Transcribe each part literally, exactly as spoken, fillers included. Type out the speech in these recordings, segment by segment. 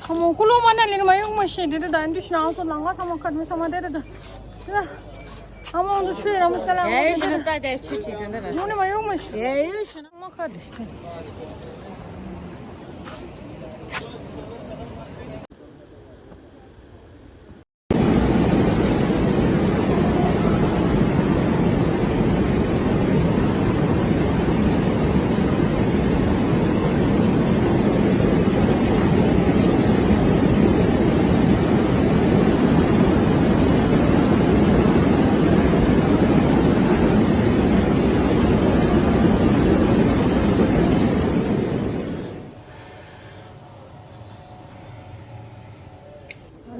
ཁ་མོ་ཀུ་ལོ་མ་ན་ལེན་མ་ཡོང་མ་ཤེས་དེ་དེ་ད་འདི་ཤི་ནང་སོ་ལང་ག་ཚང་མ་ཁ་མི་ཚང་མ་དེ་དེ་ད། ཨ་མོ་འདུ་ཆུ་ར་མ་སྐ་ལ་ཡ་ཡོད་ཤི་ན་ད་དེ་ཆུ་ཆི་ཅན་དེ་ར་ཡོང་ནི་མ་ཡོང་མ་ཤེས། ཡ་ཡོད་ཤི་ན་མ་ཁ་དེ་ཤི།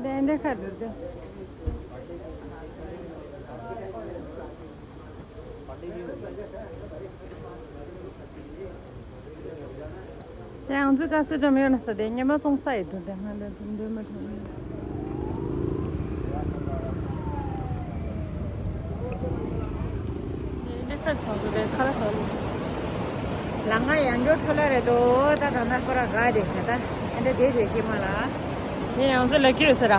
འདི་འདི་ཁ་བསྡུར་ཏེ། དེ་ང་ཚོའི་ཀ་སེ་འགྲམ་ཡོད་ན་ས་དེ་ཉི་མ་ཙོང་ས་ཡི་འདུག་དེ་ང་འདི་འདི་མི་ཐུབ། འདི་ཁར་སོང་དུ་རེད་ཁ་ལ་ཁ་ལ། ལང་ང་ཡང་འགྱོ་འཕྲོ་ལ་རེད་དོ། ད་ད་ན་ཁོ་ར་ག་དེ་ཤ་ད་ཨ་འདྲ་དེ་དེ་ཀྱེ་མ་ལ། ངས་ཡང་ཚོ་ལ་ཀྱི་ཡོད་ས་ར།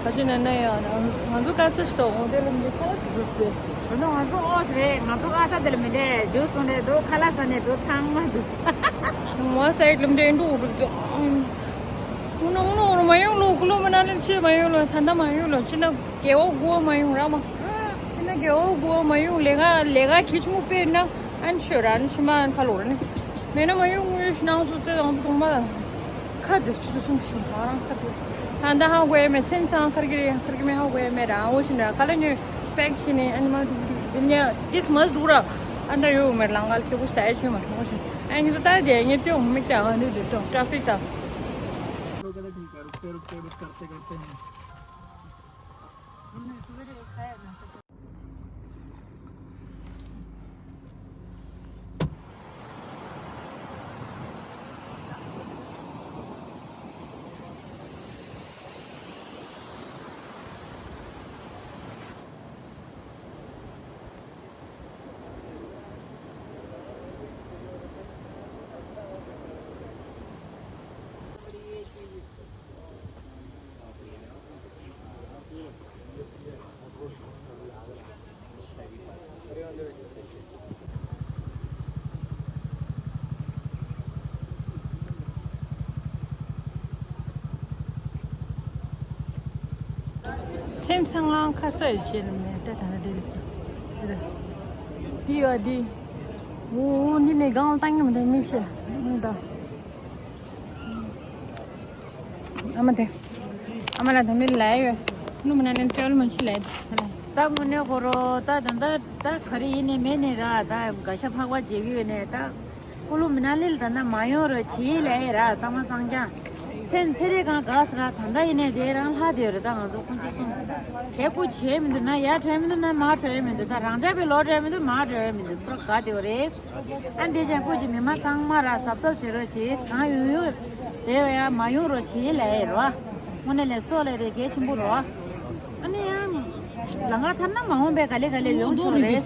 ཁ་ཅི་ན་ན་ཡང་ང་ཚོ་ཀ་སེ་ཞིག་ཏོ་འོང་དེ་ལ་འདི་ཁ་ལ་སི་ཟུག་སེ། ད་ནི་ང་ཚོ་ཨོ་སི་རེད། ང་ཚོ་ཨ་ས་དེ་ལ་མི་འདྲ་ཇུས་སོང་རེད་དོ། ཁ་ལ་ས་ནས་དོ་ཚང་མ་འདུག་ང་ས་ཡིག་ལམ་འདྲེན་འགྲོ་འགྲོ་འགྲོ། འོ་ན་འོ་ན་འོ་ན་མ་ཡོང་ལོ། ཀུ་ལོ་མ་ན་ལེན་ཆེ་མ་ཡོང་ལོ། ད་ད་མ་ཡོང་ལོ། ཅི་ན་རྒྱལ་བོ་དགོས་མ་ཡོང་ར་མ། ཅི་ན་རྒྱལ་བོ་དགོས་མ་ཡོང་། ལས་ཀ་ལས་ཀ་ཁྱི་ཆུང་དཔེར་ན་ཨན་ཤོད་ར་ཨན་ཤི་མ་ཨན་ཁ་ལོ་ར་ནི་མེད་ན་མ་ཡོང་། ངོས་ཤི་ནང་ཚོ་ཙེ་དང་ཚོ་གཏོང་མ་ཁ་དེ་ཆུ་ཚོད་གསུམ་ཞིག་ཧ་རང་ཁ་དེ་ད་ད་ཧ་གོ་ཡ་མེད། མཚན་སང་ཁར་གི་རེད་ཁར་གི་མེད་ཧ་གོ་ཡ་མེད་ར། འོ་ཤི་ན་ཁ་ལ་ཉོས། པེག་བྱས་ནས་ཨ་ནི་མ་འདུག་འདུག་འདི་ནས་ཏིས་མ་འདུག་ར། ཨ་འདྲ་ཡོད་མེད་ལང་ག་ལ་ཁྱེད་པོ་ཟ་ཡ་ཆོད་མ་སོང་ཞིག་ཨ་ནི་ད་དེ་ངས་ཏེ་འོང་མིག་ཀྱང་ཨ་འདུག་འདུག་ཏོ་ཏྲ་ཕིག་དང་། མཚན་ཚང་ང་ཁ་ས་ཡི་ཆེ་ནི་མེད་ད་ད་ད་དེ་རེད་ས། དེ་རེད། དེ་ཡོད་དེ། འོ་འོ་འདི་ནས་སྒང་ལ་བཏང་གི་མི་འདུག་མི་ཆེ་ད། ཨ་མ་དེ། ཨ་མ་ལ་དེ་མི་ལ་ཡོད། ནུ་མ་ན་ནི་ཏྲེ་ལ་མ་ཆི་ལ་ཡོད། ད་དངོས་གནས་ཁོ་རོ་ད་ད་ད་ད་ག་རེ་ཡིན་ནི་མེད་ནི་ར། ད་ག་ཤ་ཕག་པ་བརྗེ་གི་ཡོད་ནི་ད། ཀུ་ལུ་མི་ན་ལི་ལ་ད་ན་མ་ཡོང་རོ་བྱེད་ལ་ཡི་ར་གཙང་མ་གཙང་རྐྱང་། ཚེ་ཚེ་རེ་གང་ག་ས་ར་ད་ད་ཡིན་ནི་དེ་རང་ལྷ་དེ་ཡོད་རེད། ད་ང་ཚོ་ཁོང་ཚོ་གསུམ་གད་པོ་བྱེད་མི་འདུག་ན་ཡ་བྲལ་མི་འདུག་ན་མ་བྲལ་མི་འདུག་ད་རང་ཅག་པའི་ལོ་བྲལ་མི་འདུག་མ་བྲལ་མི་འདུག་པུ་ར་ག་དེ་ཡོད་རེད། ཨ་འདི་ཅན་ཀོ་ཅི་མི་མ་ཚང་མ་ར་གཟབ་གཟབ་བྱེད་རོགས་བྱེད། གང་ཡོང་ཡོད་དེ་ཡང་མ་ཡོང་རོགས་བྱེད་ལས་རོ། དངོས་གནས་ལས་སོགས་ལས་དེ་གལ་ཆེན་པོ་རོ། ཨ་ནི་ཡང་ལ་ང་ཐར་ན་མ་འོངས་པའི་ག་ལེ་ག་ལེ་ཡོང་ཆོག་རེད།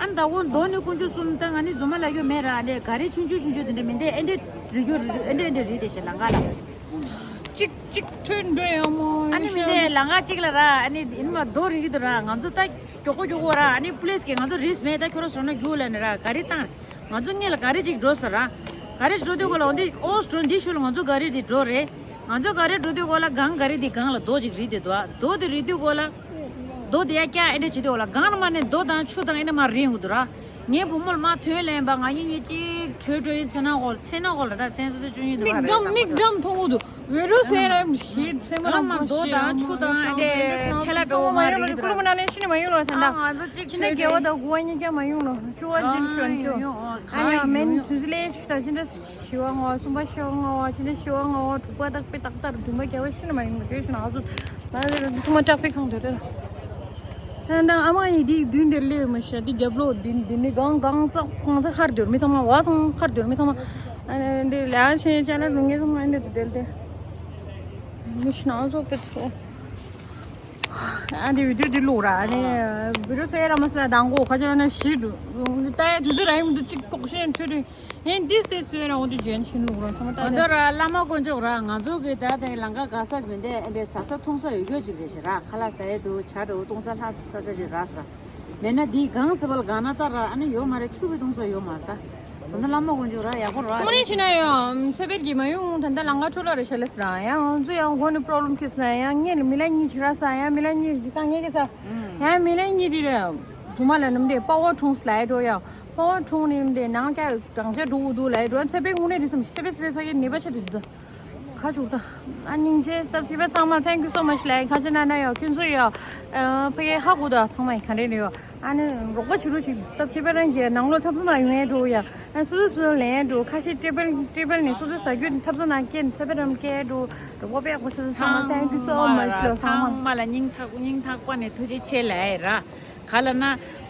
ཨ་ནི་ད་འོ་མདོ་ནི་ཀུན་སྤྱོད་གསུམ་ད་ང་ནི་རྫུན་མ་ལ་རྒྱུ་མེད་ར། ཨ་ནི་ག་རེ་ཆུང་ཆུང་ཆུང་ཆུང་དེ་འདྲ་མི་འདེ་ཨེ་འདྲ་རི་རྒྱུ་ཨེ་འདྲ་ཨེ་འདྲ་རི་དེ་ཞེ་ལ་ང་ལ། གཅིག་གཅིག་ཁྲོད་འགྲོ་ཡང་མོ་ཨ་ནི་མི་འདེ་ལ་ང་གཅིག་ལ་ར། ཨ་ནི་ཡིན་མ་མདོ་རི་གི་དུ་ར་ང་ཚོ་ད། མགྱོགས་པོ་མགྱོགས་པོ་ར། ཨ་ནི་པུ་ལིས་ཀྱིས་ང་ཚོ་རིས་མེད་ད་ཁྱོད་རང་བཟོ་ན་རྒྱུགས་ལ་ནི་ར་ག་རེ་བཏང་། ང་ཚོ་སྔོན་ལ་ག་རེ་ཅིག་འགྲོ་ཟེར་ར། ག་རེ་ཅིག་འགྲོ་དུས་གོ་ལ་འོ་འདི་ཨོ་སི་ཀྲོན་འདི་ཤུལ་ལ་ང་ཚོ་ག་རེ་རེད་འགྲོ་རེད། ང་ཚོ་ག་རེ་འགྲོ་དུས་གོ་ལ་གང་ག་རེ་འདི་གང་ལ་རྡོ་ཅིག་རིལ་དེ་འདུག་རྡོ་དེ་རིལ་དུས་གོ་ལ། རྡོ་དེ་ཡ་ཀྱ་ཨེ་འདྲ་བྱེད་དུས་གོ་ལ་གང་ལ་མ་ནས་རྡོ་དང་ཆུ་དང་ཨེ་འདྲ་མ་རིལ་འོང་དུ་ར། ངའི་བུ་མོ་ལ་མ་ཐོན་ལེན་པ་ང་ཡིན་ངེས་གཅིག་བྲོས་བྲོས་ཡིན་ཚེ་ན་གོ་ལ་ཚེ་ན་གོ་ལ་ད་ཚེ་ན་སོ་སོ་ཅུང་ཡིན་དུ་མིག་བ་རེད་འགྲམ་མིག་འགྲམ་མཐོང་གོ་དུ། འོད་རུ་སེ་ར་ཞིག་སེ་མ་ཨ་མ་རྡོ་དང་ཆུ་དང་ཨེ་འདྲ་ཐལ་ལ་འགྲོ་མ་རེད་ལ་ཀུ་ལུ་མ་ན་ནས་ཤི་ནས་མ་ཡོང་ལོ་ད་ད། ང་ཚོ་གཅིག་ཕྱི་ནས་རྒྱལ་བ་དང་གུ་བ་གཉིས་ཀྱང་མ་ཡོང་ལོ་ཆུ་བ་ཞིག་ཤོད་ཀྱོ། ཨ་ནི་ཨ་མེན་དུས་ལས་ཤི་ད་ཕྱི་འདྲ་ཤི་བ་ང་བ་གསུམ་པ་ཤི་བ་ང་བ་ཕྱི་འདྲ་ཤི་བ་ང་བ་དྲུག་པ་དག་པའི་དག་ལྟར་བདུན་པ་རྒྱལ་བ་ཤི་ནས་མ་ཡོང་ལོ་ཞོད་ཤི་ན་ང་ཚོ་ད་ཚང་མ་དྲག་པའི་ཁང་དུ་རེད། ད་ད་ཨ་མ་ཡིས་འདི་བདུན་དེ་ལས་མི་ཤ་འདི་རྒྱབ་ལོ་འདི་འདི་ནི་གང་གང་ཚ་གང་ཚ་ཁར་འདོར་མི་ཚང་མ་བ་ཚང་ཁར་འདོར་མི་ཚང་མ་ཨ་ནི་འདི་ལས་ཨ་ཤེས་ཅ་ལ་རུང་ངེ་ཚང་མ་འདི་དེ་དེ་མི་ཤ་ན་ཚོ་པེ་ཚོ། ཨ་འདི་བི་ཌིའོ་འདི་བླུགས་ར། ཨ་ནི་བི་ཌིའོ་ཚོ་ཡ་ར་མ་ས་དང་གོ་ཁ་ཅོ་ན་ཞི་འདུག་ལྟ་ཡ་དུས་ཚོད་ར་ཡིན་འདུག་ཅིག་ལྐོག་ཤན་འཕྲོད་དུས་ཡིན་འདི་སེ་སུ་ཡ་ར་འོ་འདི་ཇོན་ཤིན་བླུགས་ར་ཚང་མ་ལྟ་ཨ་ད་ཡ། ར་བླ་མ་དཀོན་མཆོག་ར་ང་ཚོ་གི་ད་དེ་ལང་ཀ་ག་ས་མི་འདས་ཨ་འདྲས་ཟ་ས་འཐུང་ས་ཡོད་རྒྱུ་ཅིག་རེད་ཤི་ར། ཁ་ལག་ཟ་ཡ་འདུག་ཇ་འདྲ་བོ་བཏུང་ས་ལྷ་ས་ཆ་ཅིག་ར་ས་ར། མེད་ན་འདི་གང་ཟེར་བ་ལ་གང་ན་ལྟ་ར་ཨ་ནི་ཡོད་མ་རེད། ཆུ་བི་བཏུང་ས་ཡོད་མ་རེད་ད། ད་ལྟ་བླ་མ་དཀོན་མཆོག་ར་ཡག་པོ་ར། དངོས་གནས་བྱས་ན་ཡང་ཚེ་འཕེལ་གྱི་མ་ཡོང་ད་ལྟ་ལང་ཀ་འཕྲོ་བརླག་རེད་ཤ་ལེ་ཟེར་ཡང་ང་ཚོ་ཡང་སྒོ་ནས་པྲོབ་ལེམ་ཁེ་ས་ཡང་ངས་མི་ལ་གཉིས་བྱེད་ར་ས་ཡང་མི་ལ་གཉིས་བྱེད་ཀ་ངས་ཀེ་ས་ཡང་མི་ལ་གཉིས་དེ་རེད། དུ་མ་ལ་ནམ་དེ་པ་ཝར་འཁྲུངས་ལ་ཡ་འགྲོ་ཡང་པ་ཝར་འཁྲུངས་ནི་དེ་ནང་ཀ་རང་ཅག་འགྲོ་འདུག་ལ་ཡ་འགྲོ། ཚེ་འཕེལ་དངོས་གནས་རེད་བསམ་ཤི་ཚེ་འཕེལ་ཚེ་འཕེལ་ཕ་གི་ནད་པ་ཆ་དུ་ད། ཁ་ཆུ་ད། ཨ་སྙིང་རྗེ་སབ་སི་པ་ཚང་མ་thank you so much ལ་ཁ་ཆུ་ན་ན་ཡོ་ཁྱོད་ཚོ་ཡོ། ཕ་གི་ཧ་གོ་ད་ཚང་མ་ག་འདྲས་ནས་ཡོ། ཨ་ནི་རོགས་པ་བྱེད་རོགས་ཞིག་སབ་སི་པ་རང་གི་ནང་ལོགས་ཐབས་ས་ན་ཡོང་ཡས་འགྲོ་ཡ། ཨ་སོ་སོ་སོ་ལེན་འགྲོ་ཁ་ཤས་ཊེ་བལ་ཊེ་བལ་ནས་སོ་སོ་ཟ་རྒྱུ་ཐབས་ས་ན་སྐྱེན་ཚ་པེ་རམ་སྐྱེ་འགྲོ། རོགས་པ་པེ་ཡག་པོ་བྱེད་ཚང་མ་thank you so much ལ་ཚང་མ། ཚང་མ་ལ་སྙིང་ཐག་སྙིང་ཐག་པ་ནས་ཐུགས་རྗེ་ཆེ་ལ་ཡ་ར། ག་ལ་ན།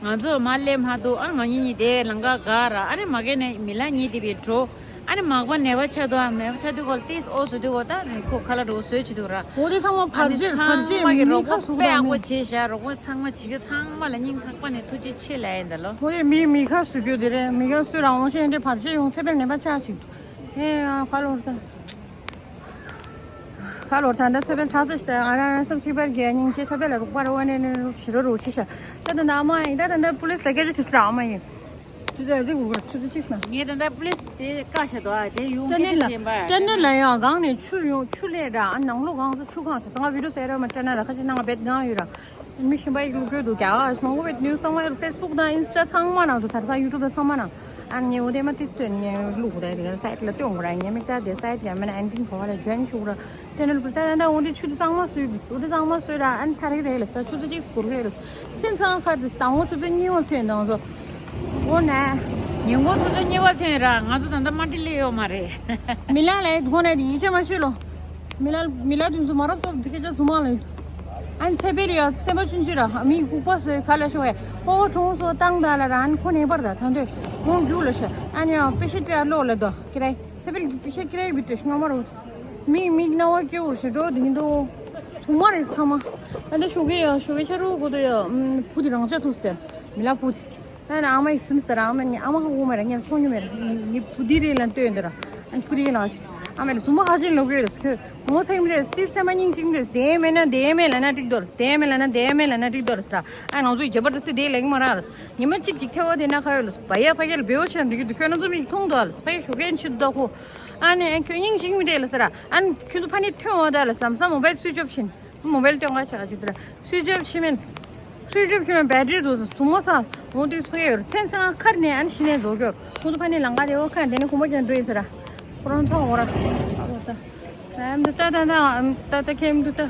ང་ཚོ་མ་སླེབས་མ་ཐུབ་ཨ་ང་གཉིས་གཉིས་དེ་ལང་ཀ་ག་ར་ཨ་ནི་མ་གི་ནས་མི་ལ་གཉིས་དེ་བི་འགྲོ། ཨ་ནི་མག་པ་ནད་པ་ཆགས་འདུག་ཨ་ནད་པ་ཆགས་དུས་གོ་ཏིས་ཨོ་བཟོ་དུས་གོ་ད་ཁོ་ཁ་ལ་འགྲོ་བཟོས་བྱེད་དུས་ར། འོ་དེ་ཚང་མ་ཨ་ཕར་ནི་ཕྱིར་ཕར་ཚང་ཕྱིར་མ་གི་མི་རོགས་ཁ་པོ་ཟུག་དཔེ་ཡག་པོ་དང་བྱས་ཤག་རོགས་པ་ཚང་མ་བྱེད་རྒྱུ་ཚང་མ་ལ་སྙིང་ཐག་པ་ནས་ཐུགས་རྗེ་ཆེ་ལ་ཡིན་ད་ལོ། འོ་དེ་མི་མི་ཁ་ཟུག་རྒྱུ་དེ་རེད། མི་ཁ་ཟུག་རང་དབང་ཤེས་འདྲེ་ཕར་ཕྱིར་ཡོང་ཚེ་པེ་ནད་པ་ཆགས་ཤིག་ཨེ་ཁ་ལོར་ད། ཁ་ལོར་ད་ལྟ་ཚེ་པེ་ཁྲག་ཚ་ཞིག་ད་ང་རང་རང་སེམས་ཤིག་པར་རྒྱལ་སྙིང་རྗེ་ཚེ་པེ་ལ་རོགས་པ་རོགས་ནས་ནས་ཞི་རོ་རོ་ཆི་ཤ། ད་ད་ད་མ་ཡིན་ད་ད་ད་པུ་ལིས་ལ་སྐད་ཆ་དུས་སུ་རག་མ་ཡིན། དུས་ད་ཟིག་འུར་འུར་ཆུ་ཚོད་གཅིག་སང་། ངས་ད་ལྟ་པུ་ལིས་དེ་བཀག་བྱས་དོ་ཨ་དེ་ཡོང་ཀི་ཀི་ཅན་པ་ཨ་ཅན་ནེ་ལ་ཡང་སྒང་ནས་ཆུ་ཡོང་ཆུ་ལས་ར་ཨ་ནང་ལོགས་སྒང་སུ་ཆུ་གང་སོ་ད་ང་བི་ཌིའོ་ཟེར་ར་མ་ཅན་ནེ་ལ་ཁ་ཅིག་ནང་བེད་སྒང་ཡོད་ར། མི་གཞན་པ་ཡིག་ལུགས་དགོས་འདུག་རྒྱ་གར་མང་པོ་བེད་ནིའུ་སི་ཚང་མ་ཡོད། ཕེ་སི་བུག་དང་ཨིན་སི་ཊ་ཚང་མ་ནང་དུ་ད་ས་ཡུ་ཊུབ་དང་ཚང་མ་ནང་ཨ་ནི་འོ་དེ་མ་ཏིས་སྟོན་ངས་ལུགས་དགོས་ད་དེ་ག་སའེ་ཊི་ལ་སྟོན་དགོས་ར། ངས་མིག་ད་དེ་སའེ་ཊི་ཡ་མེད་ན་ཨན་ཏིན་གོ་བ་ལ་ཇོན་ཆུག་ར། དེ་ནས་ལུག་ད་ད་འོ་འདི་ཆུ་དེ་གཙང་མ་བཟོས་འདི་འོ་འདི་གཙང་མ་བཟོས་ར་ཨན་ཐ་རེག་རེད་ལ་ད་ཆུ་ཚོད་གཅིག་སྐོར་རེད་ལ་སེམས་ཚང་ཁ་དེ་དང་འོ་ཆུ་ཚོད་གཉིས་བར་ཐོན་དང་བཟོ་འོ་ན། ཉིན་གུང་ཆུ་ཚོད་གཉིས་བར་ཐོན་ར་ང་ཚོ་ད་ལྟ་མ་འདྲི་ལེ་ཡོད་མ་རེད། མི་ལ་ལ་ཡིད་གོ་ན་དེ་ཡིད་ཆེས་མ་ཤེས་ལོ། མི་ལ་མི་ལ་དུང་ཚོ་མ་རབས་ཐོབ་འདི་སྐད་ཆ་རྫུན་མ་ལ་ཡོད། ཨན་ཚེ་འཕེལ་ཡ་སེམས་པ་ཆུང་ཆུང་ར་མི་ལྐུགས་པ་བཟོས་ག་ལ་ཤོག་ཡ་ཕོ་བོ་གྲོང་སོ་བཏང་ད་ལ་ར་ཨན་ཁོ་ནས་པར་ད་ཐང་དོད་ཁོང་རྒྱུག་ལ་ཤོག་ཨན་ཡ་པེ་ཤི་ཏྲ་ལོ་ལ་དོ་ཀི་རེ། ཚེ་འཕེལ་གྱི་པི་ཤ་ཀི་རེ་བི་ཏྲེ་ཤི་ང་མ་རོ། མིག་མིག་རྣ་བ་སྐྱེ་བོར་ཞེ་འགྲོ་དེ་ཉིན་དོ། དུ་མ་རེད་ཚང་མ། ཨ་འདྲ་ཞོགས་ཀས་ཡ་ཞོགས་ཀས་ཆ་རུ་གོ་དོ་ཡ། བུ་དེ་རང་ཅག་ཐུག་སྟེ། མི་ལ་བུ་དེ། ཨ་ནི་ཨ་མ་ཡིས་སུམ་ཟེར་ཨ་མ་ནི་ཨ་མ་ཧ་གོ་མ་ར་ངས་མཐོང་མྱོང་མེད་ར་ནི་བུ་དེ་རེད་ལ་ལྟོས་འདི་ར། ཨ་ནི་བུ་དེ་ལ་ཨ་མ་ལ་ཟུམ་མ་ཧ་ཅིན་ལོག་གི་རེད་ཁྱོད། ངོ་ཚ་གི་མི་རེད་སྟི་སེམས་པ་སྙིང་རྗེ་གི་མི་རེད། དེ་མེད་ན་དེ་མེད་ལ་ན་འགྲིག་དོ་རེད། དེ་མེད་ལ་ན་དེ་མེད་ལ་ན་འགྲིག་དོ་རེད་ཟེར། ཨ་ང་ཚོ་རྒྱབ་པ་དེ་སི་དེ་ལེགས་མ་ར་རེད། ཉི་མ་གཅིག་ཅིག་ཐེ་བ་དེ་ན་ཁ་ཡོད་ལ་བ་ཡ་ཕ་གི་ལ་བེའུ་ཆེན་འགྲིག་གི་འདུག་ཁྱོད་ན་ཚོ་མིག་མཐོང་དོ་ལ་ཕ་གི་ཞོགས་ཀས་ཕྱི་དུ་ཁོ། ཨ་ནི་ཨ་ཁྱོད་སྙིང་རྗེ་གི་མི་རེད་ལ་ཟེར། ཨ་ནི་ཁྱོད་ཚོ་ཕ་ནི་ཐོན་འོ་ད་ལ་བསམ་བསམ་མོ་བེལ་སུའི་ཅོབ་ཕྱིན། མོ་བེལ་སྟོན་ག་ཆ་ག་ཅིག་དེ་ར་སུའི་ཅོབ་ཕྱིན་མིན། སུའི་ཅོབ་ཕྱིན་མིན་བེ་ཏྲི་དུ་སུ་མོ་ས་འོ་དེ་སུ་ཡོད་སེམས་སང་ཁར་ནས་ཨ་ནི་ཤི་ནས་འགྲོ་གྱོར་ཁོང་ཚོ་ཕ་ནི་ལང་ག་དེ་འོ་ཁ་དེ་ནི་ཁོ་མོ་ཅན་འགྲོ་ཡིན་ཟེར་ར། ཁོ་རང་ཚོ་འོ་ར་འོ་ད། ཨམ་དུ་ཏ་ཏ་ཏ་ཨམ་ཏ་ཏ་ཁེམ་དུ་ཏ།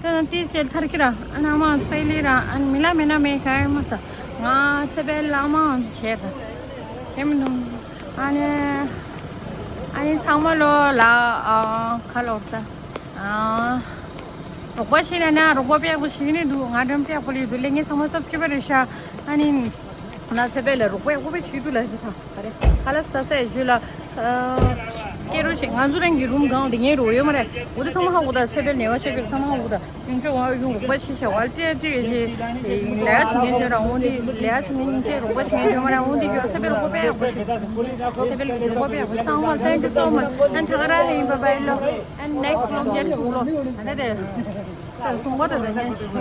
ཏ་ཏ་ཏི་སེ་ཐར་ཁི་ར་ཨ་ན་མ་ཚོ་ལི་ར་ཨ་ནི་མི་ལ་མེ་ན་མེ་ག་ཡ་མ་ས་ང་ཚེ་བེ་ལ་མ་ཆེ་ད། ཁེམ་དུ་ཨ་ནི་ཨ་ནི་ཚང་མ་ལོ་ལ་ཨ་ཁ་ལོར་ད། ཨ། རོགས་པ་བྱེད་ན་ན་རོགས་པ་དཔེ་ཡག་པོ་བྱེད་ནི་འདུག་ང་འགྲམ་དཔེ་ཡག་པོ་ལས་འདུག་ལས་ངའི་ཚང་མ་སབ་སི་ཀི་རའེབ་རེད་ཤག་ཨ་ནི་ན་ཚེ་བེ་ལ་རོགས་པ་ཡག་པོ་དཔེ་བྱེད་འདུག་ལ་ཞུ་ཐང་ཨ་རེ་ཁ་ལ་ས་ས་ཞུ་ལ། སྐྱེ་རུ་ཞིག་ང་ཚོ་རང་གི་རུམ་གང་དེ་ངའི་རོགས་ཡོད་མ་རེད། འོ་དེ་ཚང་མ་ཧ་གོ་ད་ཚེ་བེ་ལ་ནེ་བ་ཤེས་གི་ཚང་མ་ཧ་གོ་ད་ཡུང་ཆོག་ང་ཡུང་རོགས་པ་བྱེད་ཤག་ཨ་ཏྲེ་ཏྲེ་ཞེ་ལས་ཡ་བྱེད་མཁན་བྱོས་ར་འོང་དེ་ལས་ཡ་བྱེད་མཁན་ཡིན་ཚེ་རོགས་པ་བྱེད་མཁན་བྱོས་མ་ར་འོང་དེ་ཡོད་ཚེ་བེ་རོགས་པ་དཔེ་ཡག་པོ་བྱེད་ཚེ་བེ་ལ་རོགས་པ་དཔེ་ཡག་པོ་ཚང་མ་thank you so much ཨ་ཐ་ག་ར་ཧེ་ཡིན་bye bye ལོ། And next vlog ཡར་ཐུག་ལོ། ཨ་ནི་དེ། ད་གཏོང་བ་ད་ད་ཉན་ཞིག་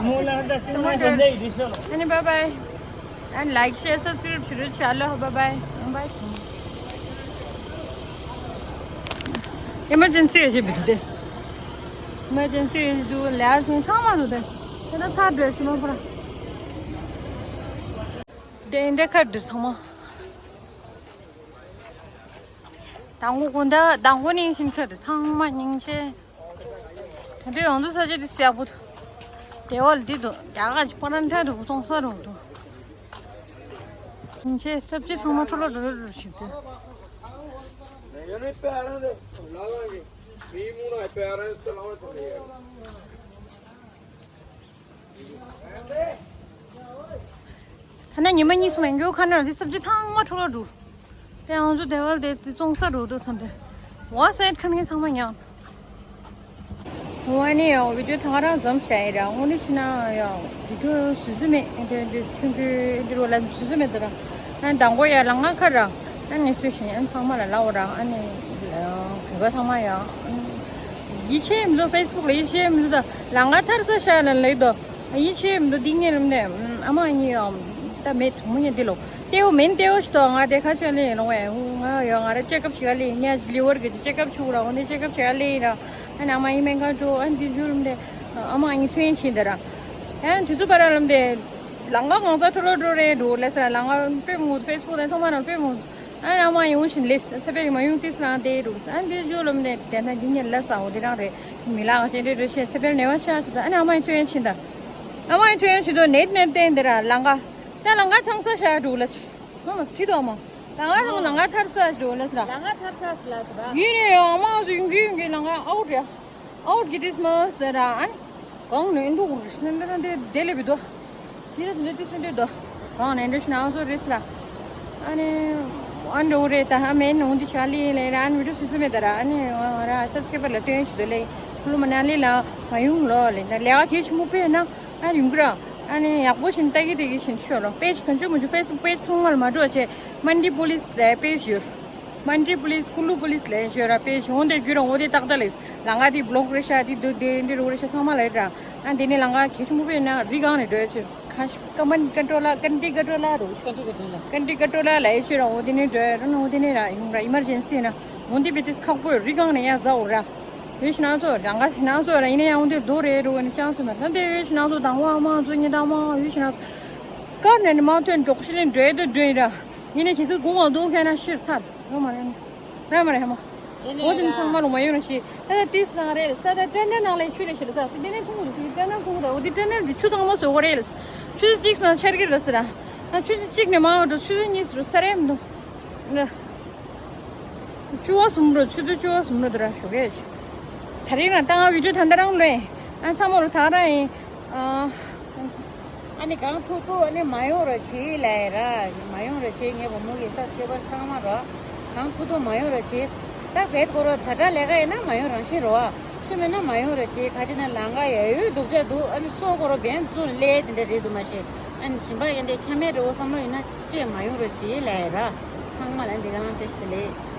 མོ་ལ་ད་སེམས་ལ་ད་ལེ་རི་སོ་ལོ། ཨ་ནི་bye bye and like share subscribe བྱེད་རོགས་བྱ་ལོ། Bye bye. Emergency ཡོད་ཞེས་བི་དེ། Emergency ཡོད་ཞེས་འདུག་ལས་སོང་ཚང་མ་འདུག་དེ། དེ་ད་ཚར་འདྲ་ཞིག་མ་ཕོ་ར། དེ་འདྲ་ཁར་འདུག་ཚང་མ། དང་པོ་དགོང་དག་དང་པོ་ནས་ཤིང་ཁྱེར་ཚང་མ་སྙིང་རྗེ། དེ་འདྲའི་ཡོང་དུས་ས་ཆ་དེ་གསལ་པོ་འདུག་དེ་བ་ལ་འདི་འདུག་རྒྱ་གར་གྱི་པ་ར་ཐ་འདྲ་བོ་གཏོང་ས་རུ་འདུག་སྙིང་རྗེ་སབ་ཇི་ཚང་མ་འཕྲོ་ལོ་འགྲོ་རུ་ཞིག་འདུག་ཐ་ན་ཉི་མ་གཉིས་སུ་མེད་འགྱོ་ཁ་ནར་འདི་སབ་ཇི་ཚང་མ་འཕྲོ་བརླག་འགྲོ། དེ་ང་ཚོ་དེ་བར་དེ་བཙོང་ས་འགྲོ་འདུག་ཚང་དེ། ཝ་སེད་ཁ་ནས་ཚང་མ་ཉག་ཨ་ནི་ཡང་བི་ཌིའོ་ད་ག་རང་འཛོམས་བྱས་ཡིན་ར། དངོས་གནས་བྱས་ན་ཡང་བི་ཌིའོ་བཟོ་ས་མེད། འདི་འདི་ཐུང་ཐུང་འདི་རུ་ལ་བཟོ་ས་མེད་ད་ར། ཨ་ནི་དང་པོ་ཡང་ལམ་ཁ་ཁར་ར། ཨ་ནི་ངས་ཚོས་བཞིན་ཨ་ནི་ཚང་མ་ལ་ལབ་པ་ར། ཨ་ནི་བོད་པ་ཚང་མ་ཡང་ཡིད་ཆེས་མི་འདུག་ཕེ་སི་བུག་ལ་ཡིད་ཆེས་མི་འདུག་ད་ལམ་ཁ་མཐར་ས་ཤག་ལ་ལབ་འདུག་ཡིད་ཆེས་མི་འདུག་འདི་ངས་ལབ་ནས་ཨ་མ་གཉིས་ཡང་ད་མེད། དྲང་མོ་ངས་འདི་ལོ་ལྟེ་བ་མིན་ལྟེ་བ་ཞིག་ཏོ། ང་དེ་ཁ་ཆེ་ལས་ཡིན་ནོ་ཝེ། ཧུ་ང་ཡང་ང་ར་ཅེ་ཀབ་བྱེད་ག་ལས་ཡིན། ངས་ལི་ཝར་གི་ཅེ་ཀབ་བྱེད་དགོས་ར། འོ་འདི་ཅེ་ཀབ་བྱེད་ག་ལས་ཡིན་ར། ཨ་ནི་ཨ་མ་ཡིན་མེད་གང་འགྲོ། ཨ་ནི་འདི་ཞུ་ལམ་དེ་ཨ་མ་ཡིན་ཐོན་ཕྱིན་དེ་ར། ཨ་ནི་དུས་ཚོད་པ་ར་ལམ་དེ་ལམ་ཁ་གང་ཚ་འཕྲོ་ལོ་འགྲོ་རེད་འགྲོ་ལས་ས་ལམ་ཁ་དཔེ་མོ་ཕེ་སི་བུག་དེ་ཚང་མ་ར་དཔེ་མོ། ཨ་ནི་ཨ་མ་ཡིན་འུ་ཤིན་ལས་ས་ཚེ་འཕེལ་མ་ཡོང་ཏི་སང་དེ་རུ། ཨ་ནི་འདི་ཞུ་ལམ་དེ་དེ་ན་འདི་ཉིན་ལས་ས་འོ་དེ་རང་རེད། མི་ལ་ང་ཆེན་རེ་རེ་ཤེས་ཚེ་འཕེལ་ནེ་བ་ཤ་ཤ་ད། ཨ་ནི་ཨ་མ་ཡིན་ཐོན་ཕྱིན་ད། ཨ་མ་ཡིན་ཐོན་ཕྱིན་དོ་ནེད་ནེད་བསྟན་དེ་ར་ལམ་ཁ། ད་ལམ་ཁ་ཚང་ས་ཤ་འགྲོ་ལ་ཆི། ཧ་མ་ཁྲིད་དོ་མ། ལམ་ཁ་ཚང་ལམ་ཁ་ཚར་ས་འགྲོ་ལ་ས་ར། ལམ་ཁ་ཚར་ས་ལ་ས་ར། ཡིན་རེད་ཡོ། ཨ་མ་ཚོ་ཡོང་གི་ཡོང་གི་ལམ་ཁ་ཨའུ་ཊི་རེད། ཨའུ་ཊི་གི་ཁྲིས་མ་ས་ར། ཨ་ནི་གང་ནས་འགྲོ་དགོས་རེད་ཤི་ན་འདི་ར་འདི་དེ་ལས་བི་དོ། དེ་ར་འདི་ཏི་སེ་འདི་དོ། གང་ནས་འགྲོ་ཤི་ན་ཨ་ཚོ་རེད་ས་ར། ཨ་ནི་ཨ་འགྲོ་རེད་ད། ཨ་མེད་ནོ་འདི་ཆ་ལི་ལས་ར། ཨ་ནི་བི་དོ་སུ་སུ་མེད་ད་ར། ཨ་ནི་ང་ར་སབ་སི་ཀེ་རབ་ལ་སྟོན་ཞུ་དོ་ལས། ཁུ་ལུ་མ་ན་ལི་ལ་མ་ཡོང་ལོ་ལས་ད་ལས་ཀ་གལ་ཆེན་པོ་དཔེ་ན། ཨ་ཡོང་གི་ར། ཨ་ནི་ཡག་པོ་ཞིག་ལྟ་གི་དེ་གི་ཞིག་ཤོད་རོགས། པེ་ཇི་གང་བྱུང་མ་བྱུང་ཕེ་སི་བུག་པེ་ཇི་ཚང་མ་ལ་མ་འགྲོ་བྱས། མན་ཌི་པུ་ལིས་ལ་པེ་ཇི་ཡོད། མན་ཌི་པུ་ལིས་ཀུ་ལུ་པུ་ལིས་ལ་ཡོད་ར། པེ་ཇི་འོ་འདི་བརྒྱུད་ར་འོ་དེ་ཏག་ཏག་ལས། ལམ་ཁ་དེ་བི་ལོག་རེད་ཤག་དེ་འདུག་དེ་འདི་རུ་རེད་ཤག་ཚང་མ་ལ་ཡོད་ར། ཨ་འདི་ནས་ལམ་ཁ་གལ་ཆེན་པོ་དཔེ་ན་རི་སྒང་ནས་འགྲོ་ཡོད་ཅིག་ཁ་ཤི་ཀ་མན་ཀན་ཏྲོ་ལ་ཀན་ཏི་ཀན་ཏྲོ་ལ་རུ། ཀན་ཏི་ཀན་ཏྲོ་ལ། ཀན་ཏི་ཀན་ཏྲོ་ལ་ལ་ཡོད་ཤག་ར། འོ་དེ་ནས་འགྲོ་ཡོད་ར། འོ་དེ་ནས་ར་ཡོང་ར། ཨི་མར་ཇེན་སི་ན་འོ་འདི་བི་ཏིས་ཁག་པོ་ཡོད། རི་སྒང་ནས་ཡ་ཟ་འོ་ར། ཡོད་ཤི་ན་ཚོ་རང་ག་ཤི་ན་ཚོ་ར་ཡིན་ན་ཡང་འོ་འདི་རྡོ་རེད་རུ་ནི་ཅང་སུ་མ་ད་འདི་ཡོད་ཤི་ན་ཚོ་དང་བ་མང་ཚོ་ཉི་དང་མང་ཡོད་ཤི་ན། ཀར་ནས་ནི་མང་ཐོན་འགྲོགས་ཤི་ལེན་འགྲོ་ཡོད་དུ་འགྲོ་ཡིན་ར། ཡིན་ནས་ཁྱེད་ཚོ་དགུང་བ་འདུག་མཁན་ན་ཤིར་ཚར་ཡོད་མ་རེད། རེད་མ་རེད་ཧ་མ། ཨོ་དེ་ཚང་མ་ལོ་མ་ཡོང་ར་ཤི། ད་ལྟ་ཏིས་ལང་རེད་ས་ད་ཏན་ཏན་ནང་ལ་ཆུ་ལས་ཤི་ལ་ས་དེ་ནས་ཐུང་རུ་ཏན་ཏན་ཐུང་ར། འོ་དེ་ཏན་ཏན་དེ་ཆུ་ཚང་མ་བཟོ་གོ་རེད། ཆུ་ཚོད་གཅིག་སང་ཆར་གི་ར་ས་ར། ཆུ་ཚོད་གཅིག་ནས་མང་བ་འགྲོ་ཆུ་ཚོད་གཉིས་སུ་ས་རེད་མི་འདུག་བཅུ་བ་གསུམ་རུ་ཆུ་ཚོད་བཅུ་བ་གསུམ་རུ་དུ་ར་ཞོགས་ཀས། ད་རིང་རང་ཏང་ཨ་བི་ཅུ་ད་ལྟ་རང་ལོས་ཨ་ཚང་མ་རུ་ད་རང་ཡིན། ཨ་ནི་གང་ཐུག་ཐུག་ཨ་ནི་མ་ཡོང་ར་བྱེད་ལས་ར། མ་ཡོང་ར་བྱེད། ངའི་བུ་མོ་གི་ས་སྐྱེ་བར་ཚང་མ་ར་གང་ཐུག་ཐུག་མ་ཡོང་ར་བྱེད། ད་བེད་ཀོ་རོ་ཛ་དྲག་ལས་ཀ་ཡིན་ན་མ་ཡོང་རང་བཞིན་རོ། ཤི་མེད་ན་མ་ཡོང་ར་བྱེད། ཁ་ཅིག་ན་ལང་ཀ་ཡ་ཡོད་སྡུག་ཅག་འདུག་ཨ་ནི་སོ་ཀོ་རོ་བེན་བཙུགས་ལས་དེ་འདྲ་རེད་འདུག་མ་ཤེས། ཨ་ནི་བྱིན་པ་ཡིན་དེ་ཁྱ་མེད་རེ་བོ་བསམ་བློ་ཡིན་ན། ཅེས་མ་ཡོང་རོགས་བྱེད་ལབ་ཡ་ར། ཚང་མ་ལ་འདི་ག་རང་བཀྲ་ཤིས་བདེ་ལེགས།